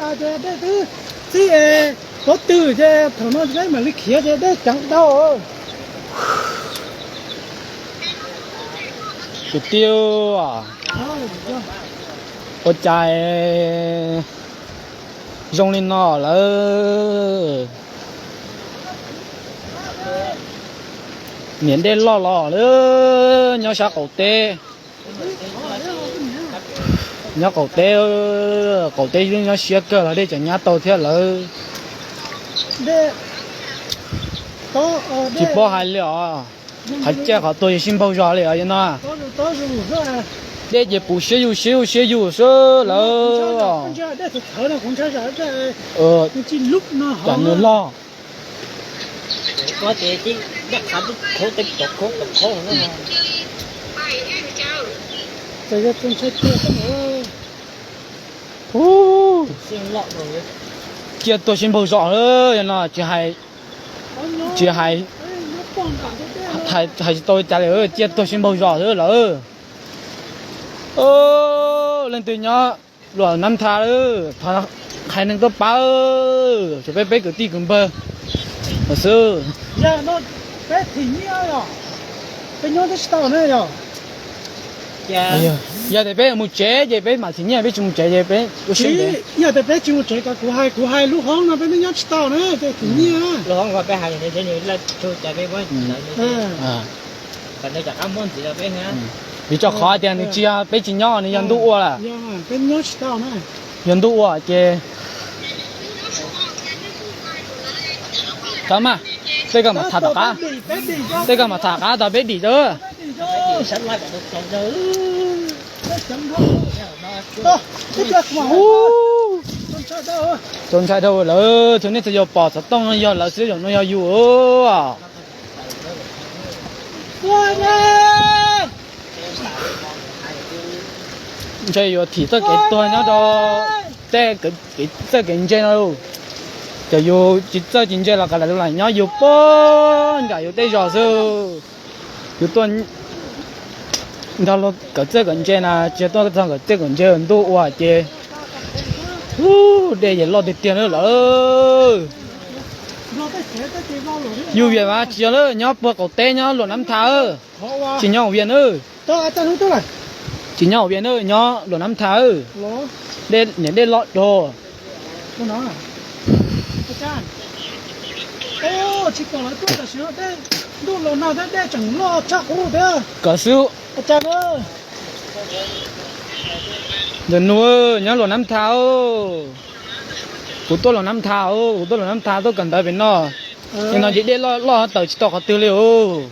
Ces dej twb txij pob tw ces thaum no peb mam li khiav ces dej ceev dhau. Kwv tij, ua cas zoo li no lawm? Niam dej loj los lawm, nyob sab qaum teb. Nyob qaum teb, qaum teb nyob siab kawg los dej tseem nyab tau thiab lawm. Tsis paub hais li os. Qhov ciaj qhov tuag yog sib npaug zos li os no. Dej ces puv siab yus siab yus siab yus xwb lawm. Tam nws loj. Ciaj tuag sib npaug zos lawm no, tsis hais, tsis hais, hais tsis tau li cas li, ciaj tuag sib npaug zos lawm. Leej twg nyob Luam Nab Tha, thov qhia neeg tuaj pab, tsuas peb peb kwv tij kwv npawg xwb. Yog tias peb mus tsev ces peb mam thim nyiaj, peb tsis mus tsev ces peb ua siab ntev. Yog tias peb tsis mus tsev kom kuv hais, kuv hais lub hoob no peb nyob tsis tau na ces thim nyiaj. Vim rau qhov tias nws tsis yog peb tsis nyob, nws yog ntuj ua lawm. Yog ntuj ua ces, tau mas, tej ko mam tham tom qab, tej ko mam tham qab tau peb dim rau. Txaus ntshai dhau lawm, txhua nej txhua yus pom xov tooj no yog lawv xwb, zaum no yog yus. Ntshe yuav thim txoj kev tuag nyob rau tej, txoj kev ntse no. Ces yus tsis txawj tsis ntse los kav liam lub lam nyob yus puag nram yus tej zos xwb. Yus tuaj nrog luag kawm txawj kawm ntse na, tsis tuaj txog kawm txawj kawm ntse ntuj ua ces, dej ces loj tiag tiag na lawm. Yus Vias mas tsis yog lawm, nyob puag qaum teb nyob Luam Nab Tha, tsis nyob Vias na. Tsis nyob Vias na, nyob Luam Nab Tha. Dej, niam dej loj dog. Kawm xwb. Ntawm nus nyob Luam Nab Tha, kuv tuaj Luam Nab Tha, kuv tuaj Luam Nab Tha tuaj kawm ntawv pem no. Nim no ces dej loj loj tawm tsis tau qhov twg li os.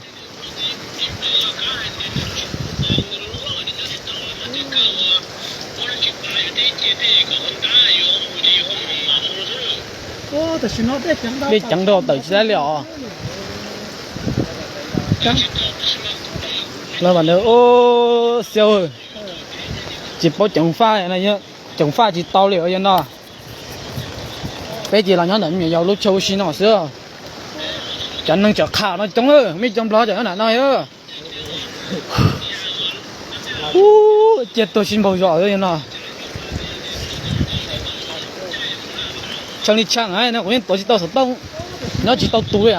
Dej ceev dhau tawm tsis tau li os. Lawv mas ntawd, xiab, tsis paub ceev faj, ceev faj tsis tau li os yog no. Peb ces los nyob ntawm me nyuam yaus lub chaw ua si no xwb. Cov neeg tseem qham no coob, muaj ib co nplog tseem nyob nram no. Ciaj tuag sib npaug zos no. Tshee li tshee no kuv yeej tuav tsis tau xov tooj, nyob tsis tau tus li a.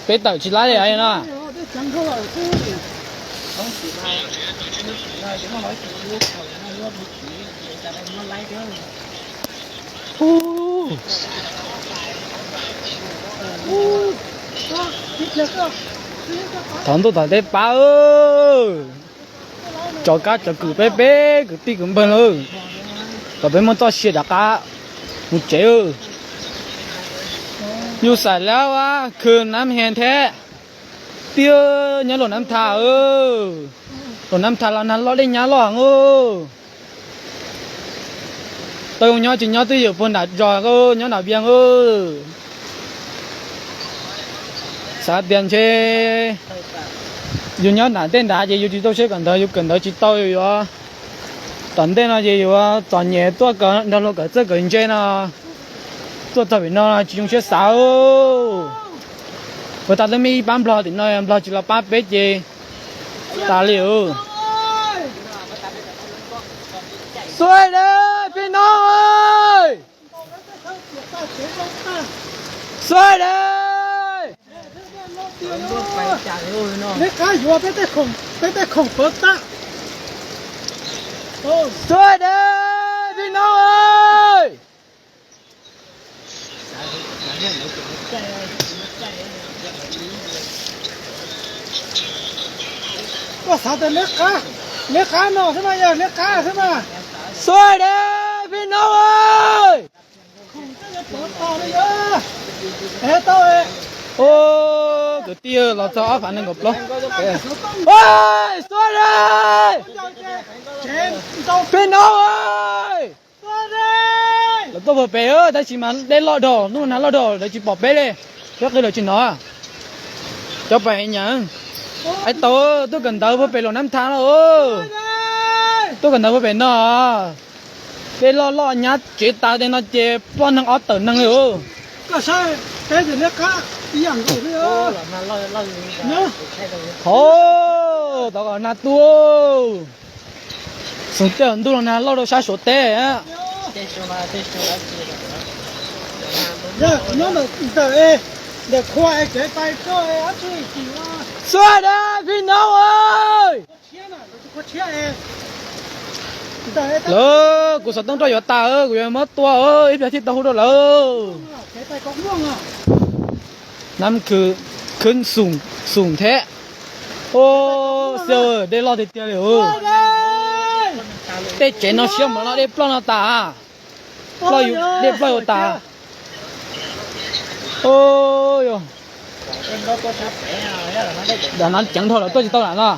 Peb tawm tsis laib li no. Thov ntuj thov teb pab, tso kab tso kwm peb peb kwv tij kwv npawg lawm, kom peb muaj txoj sia rov qab mus tsev. Yus xav lab khw nab he thiab, tiag nyob Luam Nab Tha. Luam Nab Tha los nag loj dej nyab loj heev. Tau nyob tsis nyob twb ywm puag nram zos, nyob nram Vias. Xav tias ntshe yus nyob nram tej nrad ces yus tsis tau siab kawm ntawv, yus kawm ntawv tsis tau, yus yuav, tom ntej no ces yuav txom nyem tuaj nrog luag kawm txawj kawm ntse no, tuaj txog pem no tsis zoo siab xav. Ua tas twb muaj ib pab nplog tim no, nplog tsis los pab peb ces tas li os. Xuav deb peb nov, xuav deb. Neb qab yuav peb tej khoom pov tag. Xuav deb peb nov. Koj xav tias neb qab, neb qab no xwb mas, yog neb qab xwb mas. Xuav deb peb nov. Kwv tij los txog ob phav nees nkaum plaub. Xuav deb peb nov. Lawv tuaj puag pem, tab sis mas dej loj dhau, hnub nag loj dhau lawv tsis pom peb li, thiab qw lawv tsis hnov. Cov pem nyam, ais tau tuaj kawm ntawv puag pem Loos Nab Thab no. Tuaj kawm ntawv puag pem no, dej loj loj nyab tsev tas tej no ces ploj neeg ob tawm neeg li. Hov, tau kom nag tuaj. Xoom tej ntuj los nag loj rau sab Suav teb. Xuav deb peb nov. Lawv, kuv xov tooj roj yuav tas, kuv yuav muab tua, ib pliag thiaj tau hu rau lawv. Nab khwv xoom thiab. Ub, xib, dej loj tiag tiag li. Tej tsev no siab mov no dej ploj no tas. Dej ploj yuav tas. Dav no ceev dhau lawm tuaj tsis tau lawm no.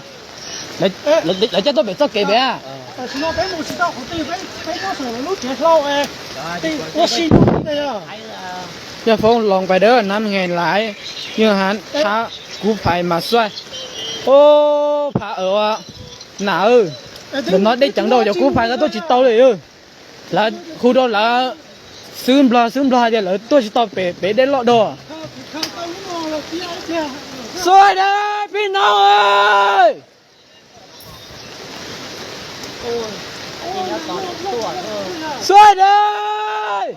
Lawv coj tuaj pem txoj kev pem. Yog foob los pais dawb nab nqes laiv, yog hav thab kub phais mas xuaij. Ub, phav awm, nam, ntawm no dej ceev dhau cov kub phais no tuaj tsis tau li. Lawv hu rau lawv xib nplog, xib nplog hais tias lawv tuaj tsis tau pem, pem dej loj dhau. Xuaij deb peb nov. Xuaij deb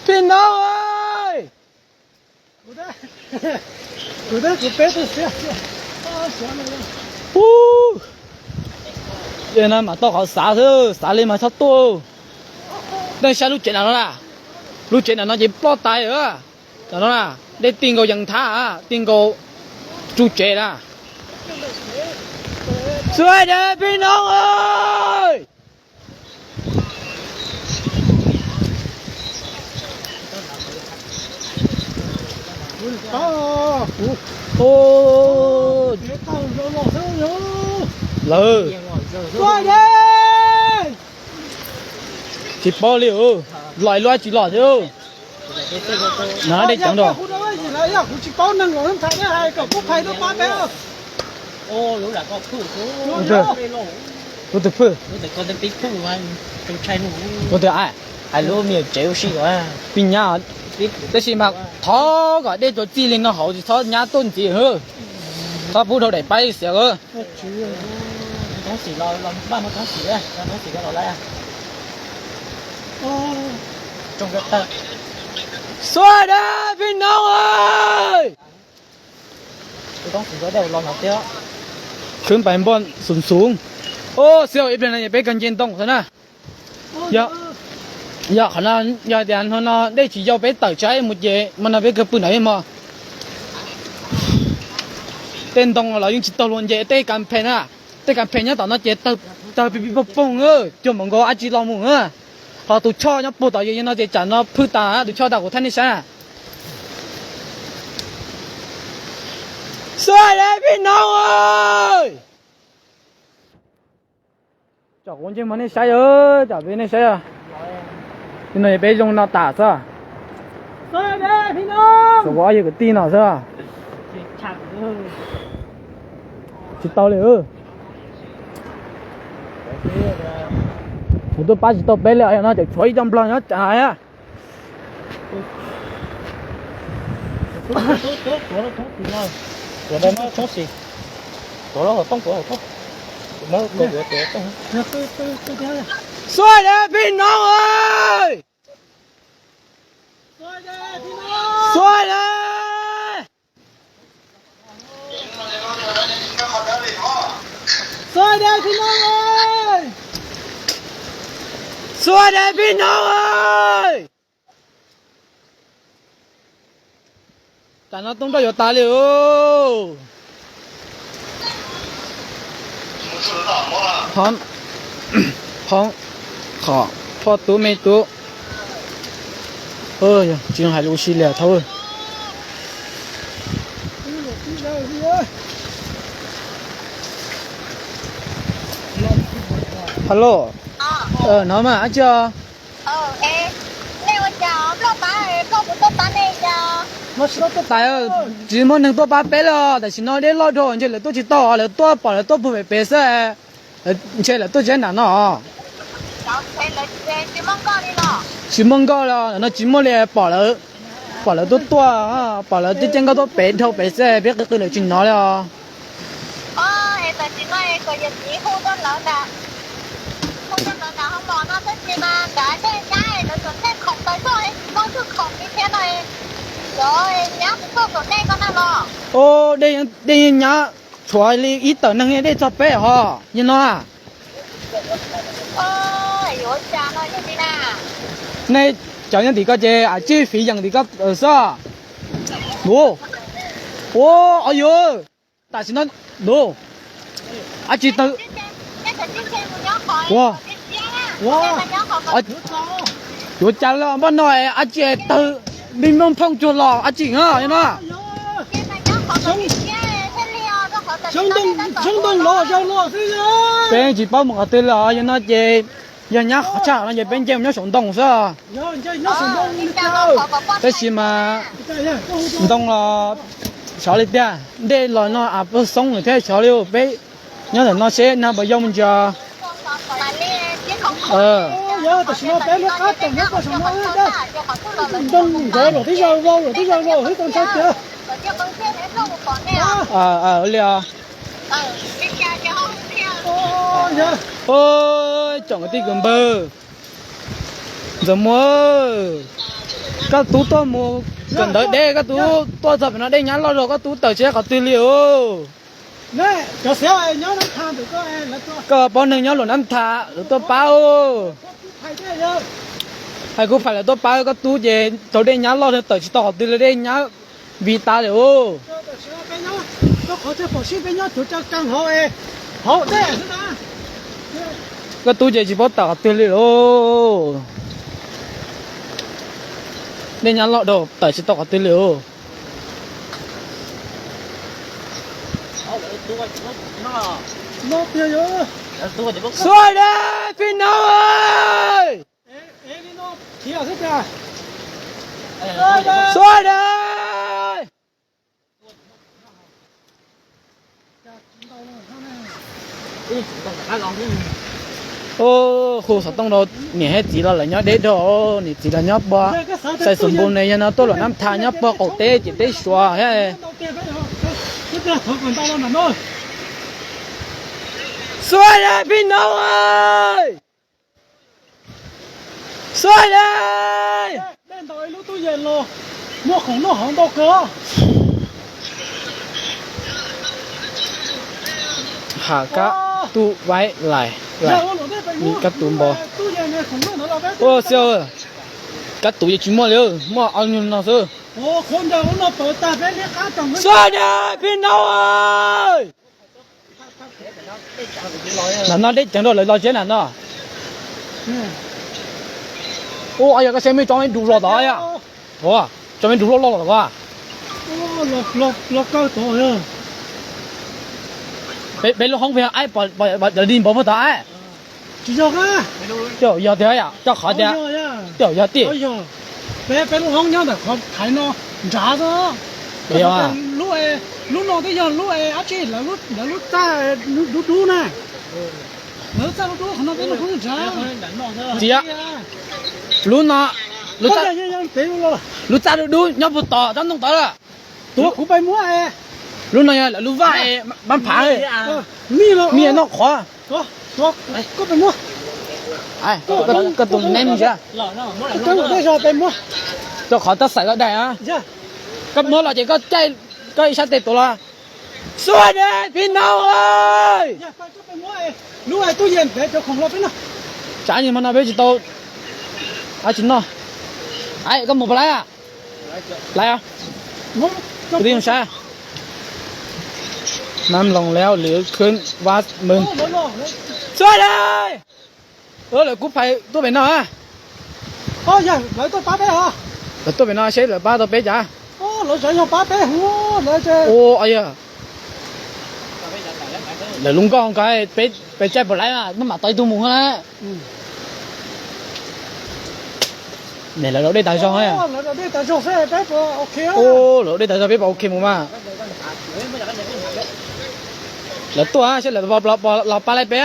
peb nov. Ub, no mas tau qhov xav xwb, xav li mas txhob tuaj. Nej saib lub tsev nram no na, lub tsev nram no ces ploj tas lawm. Nram no na, dej ti nkaus yees thab, ti nkaus tsuj tsev na. Xuaij deb peb nov. Lawv tsis paub li, los lub dab tsi los thiab. Nag dej ceev rau. Kuv tus phwj, kuv tus, hais lub me nyuam tsev ua si, pib nyab, tab sis mas thov kom dej tsuas txij li no hauv tsis txhob nyab tuaj ntxiv, txhob pub dhau daim paib xiav. Xuaij deb peb nov. Khwv pais npoj xoom xoom. Ub, xib, ib pliag no peb kawg nce ntoo xwb na. Yog, yog qhov no, yog tias hmo no dej tsis yau peb tawm tsam mus ces hmo no peb kawg pw ntawd ib hmo. Tej ntoo los yeej tsis tau luag nce, tej kas phes na, tej kas phes nyob tom no ces tawg pis pis poog poog, cuag npaum nkaus dab tsi los mus. Ho tus choj nyob puag tom yog no ces tsam no phwj tas tus choj tas kuv thaij nej saib. Xuaij deb peb nov. Tsom kuv ntsej muag nej saib, tsom peb nej saib. Li no peb zoo no tas xwb. Kuv ob yawg kwv tij no xwb. Tsis tau li. Kuv twb pab tsis tau peb li, no tseem tshuav ib co nplog nyob cas. Tuav lub hauv tooj, tuav hauv tooj. Tuav lub hauv tooj, tuav hauv tooj. Tuav, tuav, tuav, tuav. Xuaj de phi no, xuaj de, xuaj de phi no, xuaj de phi no. Tam no tub nroj yuav tas li. Hov, qhov phoj tub me tub, tsis hais lus si li thaub. Halo, no mas dab tsi os? Tsis muaj neeg tuaj pab peb li, tam sim no dej loj dhau ntshe lawv tuaj tsis tau, lawv tuaj pom lawv tuaj puag pem pem xwb, ntshe lawv tuaj tsis nram no. Tsis muaj nkoj li, no tsis muaj li, pom lawv, pom lawv tuaj tuaj, pom lawv caij caij nkoj tuaj pem dhau pem xwb, peb qw qw lawv tsis hnov li os. Dej nyab tshuav li ib tawm neeg dej txog peb hos yog no. Nej cov nyob tim ko ces a tsij fiv yees tim ko xwb. Ua, ua, o yuav, tam sim no, dab tsi tawg, ua, yuav cas li npaj no dab tsi tawg, me me phooj cuag los dab tsi no. Peb tsis paub mus qhov twg li os, yog no ces yog nyab qhov tshaj no ces peb nce mus nyob saum ntoo xwb. Tab sis mas ntoo los sov li tiag, dej los no a pawg xoob thiab sov li, peb nyob ntawm no seb nag puas yog mus ntsia. Li os. Tsoom kwv tij kwv npawg, Ntxawm Muas, koj tub tuaj mus kawm ntawv deb, koj tub tuaj txog pem no dej nyab loj zog, koj tub tawm tsis qhov twg li os. Koj paub neeg nyob Luam Nab Tha lawv tuaj pab. Hais kuv phais lawv tuaj pab koj tub ces thaum dej nyab loj tawm tsis tau qhov twg li, dej nyab vim tas li os. Koj tub ces tsis paub tawm qhov twg li os. Dej nyab loj dhau tawm tsis tau qhov twg li os. Xuaj de phi no, xuaj de. Hu xov tooj rau niam thiab txiv los lawv nyob deb dhau, niam txiv los nyob puag Xais Xus Npus ne, yog no tuaj Luam Nab Tha nyob puag qaum teb ces teb Suav thiab. Xuaj de phi no, xuaj de. Muaj khoom noj hauv ntau kawg. Has kab tub vaib lais, kab tub npo. Ua xi, kab tub yeej tsis muaj li, muaj ob nyuag no xwb. Xuaj de phi no. Nram no deb ceev rau lawv los siab nram no. Ua yog koj saib mej tso mej du los tod yom. Ua, tso mej du loj loj los as. Peb lub hoob peb aib pom cov di npov puag tod aib. Tej zaum yog tiag, coj qhov tias, tej zaum yog tiag. Peb lub hoob nyob ntawm qhov thaiv no nrad xwb. Lub no twb yog lub dab tsi, lawv lub txaj dub dub na. Lawv lub txaj dub dub qhov no peb lub hoob nrad. Txiv, lub no, lub txaj dub dub nyob puag tom tsob ntoo tod lawm. Tuav kuv pais muab. Lub no yog lawv lub vaj, mab phav, mij noj qhov. Koj pais muab. Koj tus neb mus ntsia, rau qhov tab xaim koj daig na. Koj muab los ces koj caij koj ib sab tes tuav los. Xuaj de phi nau. Tsam ib hmo no peb tsis tau, tsis noj. Koj mus puas laib? Laib os. Kwv tij zoo saib. Nab loos leo lwv khwb vab mws. Xuaj de. Lawv kuj phais tuaj pem no. Lawv tuaj pem no seb lawv pab tau peb cas. Ua yog lawv lub nkoj ko, peb caij puas laib mas maj mam tau ib tug mus na. Lawv dej tas zog. Lawv dej tas zog peb puas ok mus mas. Lawv tuaj seb lawv los pab laib peb.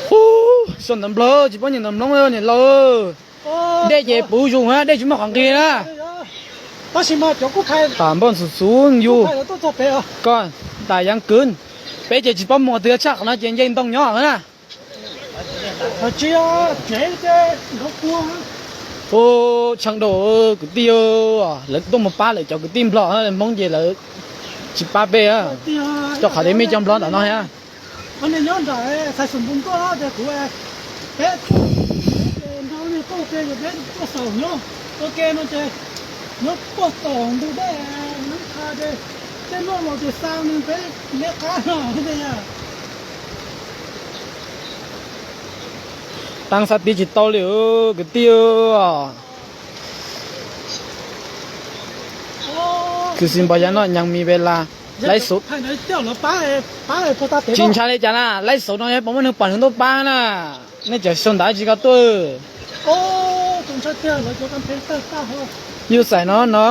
Ub, xyoo ntawv nplog tsis paub nyias ntawv nploog niam laus. Dej ces puv zus na, dej tsis muaj qhov nqig na. Tam npoj ntxhov xuv yus. Koj tas yeeb kwv, peb ces tsis paub mus twg tshaj qhov no ces nce ntoo nyob na. Ub, tshee dau kwv tij, lawv tuaj mus pab lawv cov kwv tij nplog, hmoob ces lawv tsis pab peb. Rau qhov tias mej cov nplog ntawm no thiab. Taab xav tiv tsis tau li kwv tij. Kws xis npog yav no nyees mis ve las laib xauv. Tsis ntshai li cas na, laib xauv no puas muaj neeg pom neeg tuaj pab na. Nej cov xyoo ntawd tsis ko tuaj. Yus xaiv no no,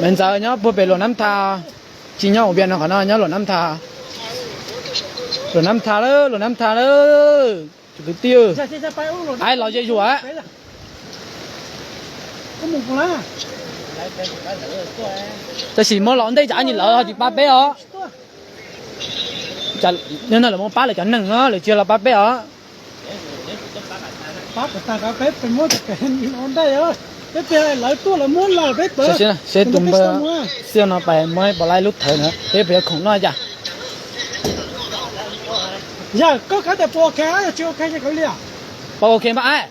me ntxawm nyob puag pem Luam Nab Tha, tsis nyob ua Vias no, qhov no nyob Luam Nab Tha. Luam Nab Tha lawm, Luam Nab Tha lawm. Kwv tij, aib los ze zuag. Tab sis muab los ntej tsam ib ntsis lawv ho tsis pab peb os. Yog no lawv muab pab lawv cov neeg no, lawv tsis yog los pab peb os. Seb tus npawg Xiaj no pais muab pom laib lub thawv na, peb puas yuav khoom noj cas. Pom ok mas aib.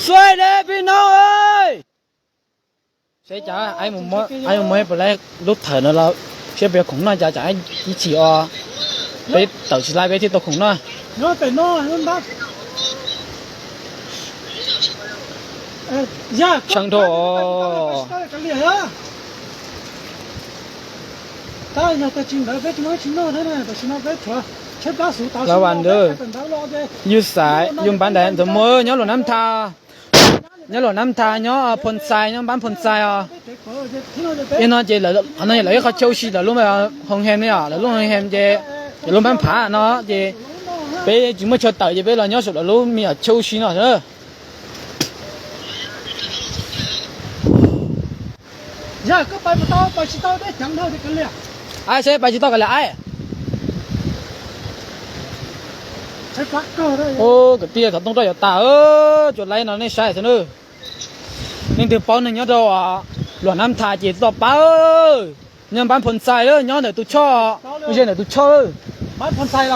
Xuav de pib no. Seb cas aib mus muab pom laib lub thawv no los seb puas yuav khoom noj cas, tsam ib chim os peb tawm tsis laib peb thiaj tau khoom noj. Tsheej dhau. Lawv vas ntawd, yus xaiv yus npab ntawd ntxawm muaj nyob Luam Nab Tha, nyob Luam Nab Tha, nyob Phoo Xais, nyob npab Phoo Xais os. Ib no ces qhov no lawv ib qho chaw ua si, lawv lub hoo hem ne, lawv lub hoo hem ces lawv lub npab phav no ces peb tsis muaj chaw tawm ces peb los nyob saum lawv lub me nyuam chaw ua si no. Aib, seb pais tsis tau kav liam aib. Kwv tij, thaum tooj roj yuav tas, tsuas laib no nej saib xwb na. Leej twg paub neeg nyob rau Luam Nab Tha ces tuaj pab. Nyob npab Phoo Xais, nyob ntawm tus choj, ze ntawm tus choj, npab Phoo Xais.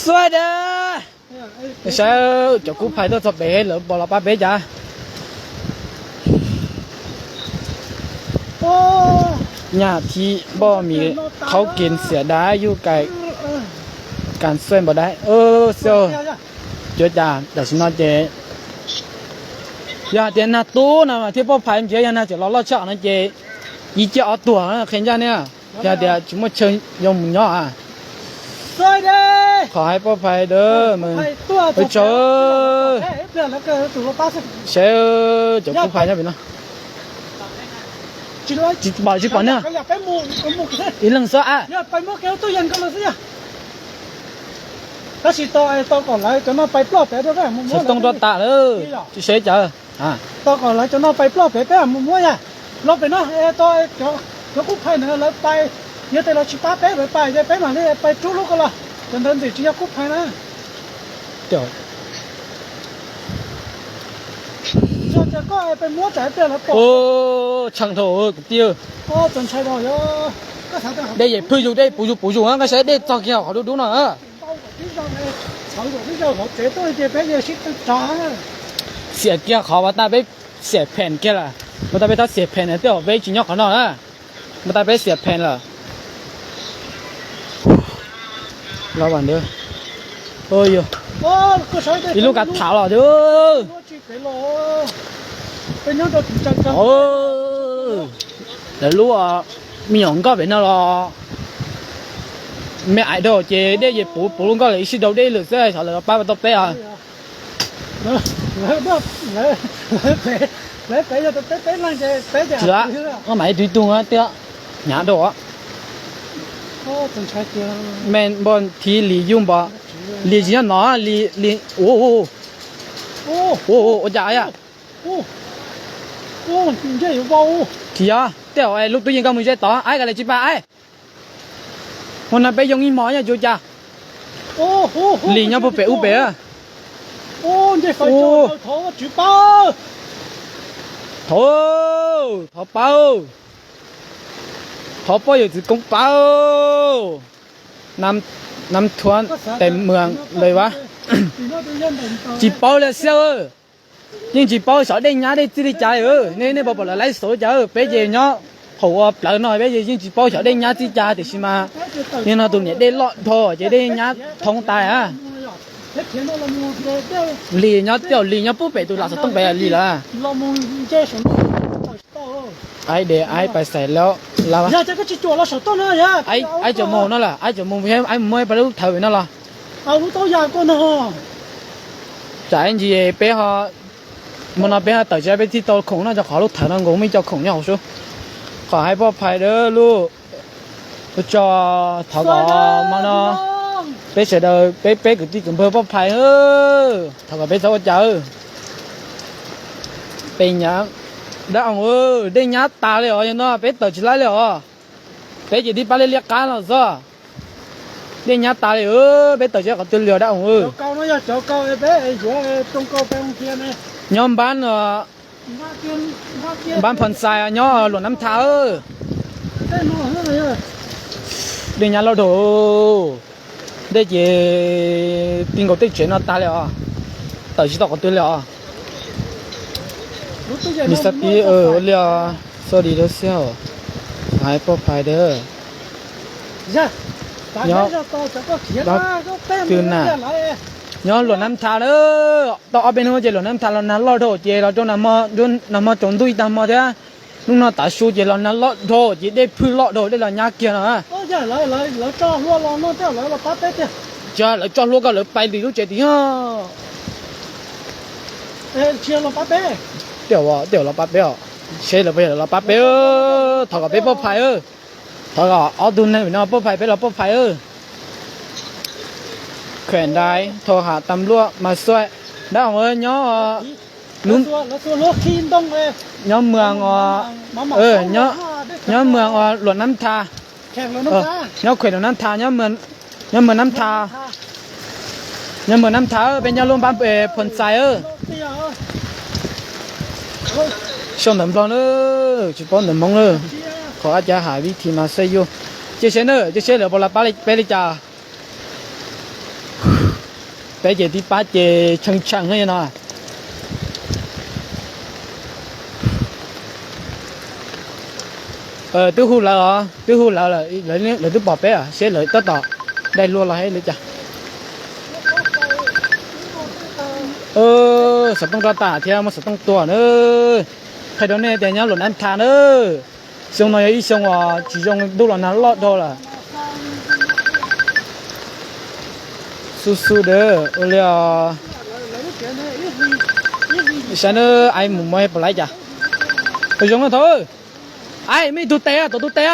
Xuav de. Saib cov kub phais tuaj txog pem lawv puas los pab peb cas. Nyaj thib npoj mis khaub kis xiam dab yuj kais kas xuaj npaum dab xwb. Cuav cas tam sim no ces yog hais tias nag tub no mas thiab poj phais ntsiav, yog nag tseem los loj tshaj no ces ib ciaj ob tuag qhia ncaj ne. Yog tias tsis muaj chaw yoo mus nyob. Qhov hais poj phais dawb, ua tsaug. Saib cov kub phais nyob pem no. Tsis pom, tsis pom ne. Ib leeg xwb a. Tab sis tau, tau kom lawv cov no pais ploj pem rau peb mus muab. Xov tooj rau tas lawm, tsis seb cas. Tau kom lawv cov no pais ploj pem peb mus muab yog. Los pem no, tau cov kub phais ntawd lawv pais, yog tias lawv tsis pab peb lawv pais ces peb mam li pais rub lub ko los. Cov ntawd ntxim tsis yog kub phais na. Tshee dhau kwv tij. Dej yeej phwj yus dej puv yus puv yus, nqa saib dej txog kiag qhov dub dub no. Xiam kiag qhov uas tas peb xiam pheem kiag lawm, uas tas peb txhob xiam pheem na, tej zaum peb tsis nyob qhov no na, uas tas peb xiam pheem lawm. Ib lub kav tham los lawv lub me nyuam nkoj pem no los me aiv dhau ces dej yeej puv puv lub nkoj lawm ib sij dhau dej lawm xwb xyov lawv pab tau peb os. Tsis, mam ib tug ib tug thiab, hnyav dhau. Me npog thib Lis Yuj Npov, Lis tsis nyob no, Lis, Lis, ua cas, tsis yog, tej zaum lub tub yeej nkauj mus ze tod, aib, kav liam tsis pab aib. Hmo no peb yoo ib hmo nyob tsis ua cas. Lis nyob puag pem ub pem. Thov, thov pab, thov pab yawm txiv koob pab. Nam thuam tes muas lawm vas. Tsis paub li xwb. Yeej tsis paub xyov dej nyab dej txij li cas li. Nej, nej puas pom lawv laib xauv li cas? Peb ces nyob hauv ua plawv no peb ces yeej tsis paub xyov dej nyab txij cas tiam sis mas nim no tus niam dej loj dhau ces dej nyab thoob tas. Lis nyob, tej zaum Lis nyob puag pem tus lam xov tooj pem Lis lawm. Aib de aib pais xais lawm. Aib cov mus no lawm, aib cov mus, aib mus muab peb lub thawv pem no los. Tsam ib ntsis peb ho, hmo no peb ho tawm tsis, peb thiaj tau khoom noj rau qhov lub thawv no nkaus muaj ib co khoom nyob hauv xwb. Qhov hais poj phais dawb lub, ua tso, thov kom hmo no peb sawv daws peb, peb kwv tij kwv npawg poj phais, thov kom peb txhob ua cas. Peb nyab, dab oo, dej nyab tas li os, yog no peb tawm tsis laib li os. Peb ces tib pab liab liab qab los xwb. Dej nyab tas li, peb tawm tsis qhov twg li os dab oo. Nyob npab, npab Phoo Xais nyob Luam Nab Tha. Dej nyab loj dhau. Dej ces ti nkaus tej tsev no tag li os. Tawm tsis tau qhov twg li os. Nws xav tib ua li os, sorry rau xwb os. Hais poj phais dawb. Nyob, twg na, nyob Luam Nab Tha na. Tau ob peb hnub ces Luam Nab Tha los nag loj dhau ces los rau nag hmo tsaus ntuj ib tag hmo thiab. Hnub no tav su ces los nag loj dhau ces dej phwj loj dhau dej los nyab kiag no. Ces lawv tso hlua koj lawv pais li lub tsev tim no. Tej zaum los pab peb os, seb lawv puas yog los pab peb. Thov kom peb poj phais, thov kom ob tug neeg no poj phais peb los poj phais. Khuem ntais thau ham tas luaj mas xuaim. Dab oo nyob, nyob mws, nyob mws Luam Nab Tha, nyob khuem Luam Nab Tha, nyob mws Nab Tha, nyob mws Nab Tha, peb nyob lub npab Phoo Xais. Sau ntawv Nplog na, tsis paub ntawv Hmoob na. Qhov ab cas hais vib thi mas xav yuj. Cia seb na, cia seb lawv puas los pab peb li cas. Peb ces tib pab ces tshee tshee no. Twb hu lawv os, twb hu lawv, lawv twb pom peb os, seb lawv tab tom dai hlua los li cas. Xov tooj rau tas thiab muaj xov tooj tua na. Qhia rau nej tias nyob Luam Nab Tha na, xyoo no yog ib xyoo uas tsis zoo, ntuj los nag loj dhau lawm. Xub xub dawb ua li os. Saib na, aib mus muab puas laib cas. Ua zoo na thaum, aib, muaj ib tug tes, tom tus tes.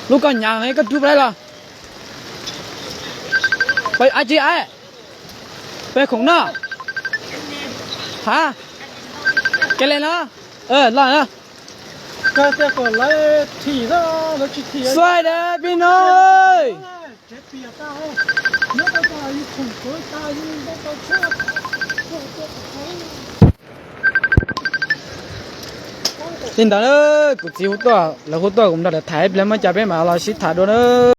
Lub koj nyav koj rub puas laib los. Peb khoom no. Ha, ke le no. Los na. Xuaid dab pib no. Li ntawd, kuv txiv hu tuaj, lawv hu tuaj kuv nrog lawv tham ib pliag, muaj cas peb mam los sib tham dua na.